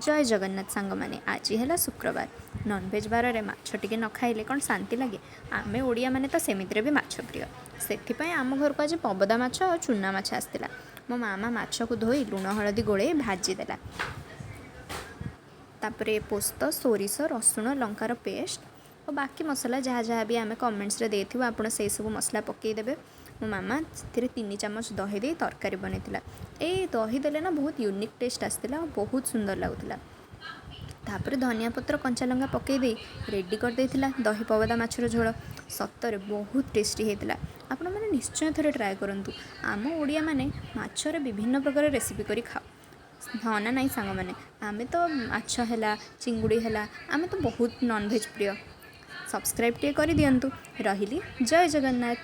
ଜୟ ଜଗନ୍ନାଥ ସାଙ୍ଗମାନେ, ଆଜି ହେଲା ଶୁକ୍ରବାର। ନନଭେଜ୍ ବାରରେ ମାଛ ଟିକେ ନ ଖାଇଲେ କ'ଣ ଶାନ୍ତି ଲାଗେ? ଆମେ ଓଡ଼ିଆମାନେ ତ ସେମିତିରେ ବି ମାଛ ପ୍ରିୟ। ସେଥିପାଇଁ ଆମ ଘରକୁ ଆଜି ପବଦା ମାଛ ଆଉ ଚୁନା ମାଛ ଆସିଥିଲା। ମୋ ମାମା ମାଛକୁ ଧୋଇ ଲୁଣ ହଳଦୀ ଗୋଳେଇ ଭାଜିଦେଲା। ତାପରେ ପୋସ୍ତ, ସୋରିଷ, ରସୁଣ, ଲଙ୍କାର ପେଷ୍ଟ ଓ ବାକି ମସଲା ଯାହା ଯାହା ବି ଆମେ କମେଣ୍ଟସରେ ଦେଇଥିବୁ, ଆପଣ ସେଇ ସବୁ ମସଲା ପକାଇଦେବେ। ମୋ ମାମା ସେଥିରେ 3 ଚାମଚ ଦହି ଦେଇ ତରକାରୀ ବନେଇଥିଲା। ଏଇ ଦହି ଦେଲେ ନା ବହୁତ ୟୁନିକ୍ ଟେଷ୍ଟ ଆସିଥିଲା ଆଉ ବହୁତ ସୁନ୍ଦର ଲାଗୁଥିଲା। ତାପରେ ଧନିଆ ପତ୍ର, କଞ୍ଚା ଲଙ୍କା ପକାଇ ଦେଇ ରେଡ଼ି କରିଦେଇଥିଲା ଦହି ପବଦା ମାଛର ଝୋଳ। ସତରେ ବହୁତ ଟେଷ୍ଟି ହେଇଥିଲା। ଆପଣମାନେ ନିଶ୍ଚୟ ଥରେ ଟ୍ରାଏ କରନ୍ତୁ। ଆମ ଓଡ଼ିଆମାନେ ମାଛର ବିଭିନ୍ନ ପ୍ରକାର ରେସିପି କରି ଖାଉ, ହଁ ନା ନାଇଁ ସାଙ୍ଗମାନେ? ଆମେ ତ ମାଛ ହେଲା, ଚିଙ୍ଗୁଡ଼ି ହେଲା, ଆମେ ତ ବହୁତ ନନଭେଜ୍ ପ୍ରିୟ। ସବସ୍କ୍ରାଇବ୍ ଟିକେ କରିଦିଅନ୍ତୁ। ରହିଲି, ଜୟ ଜଗନ୍ନାଥ।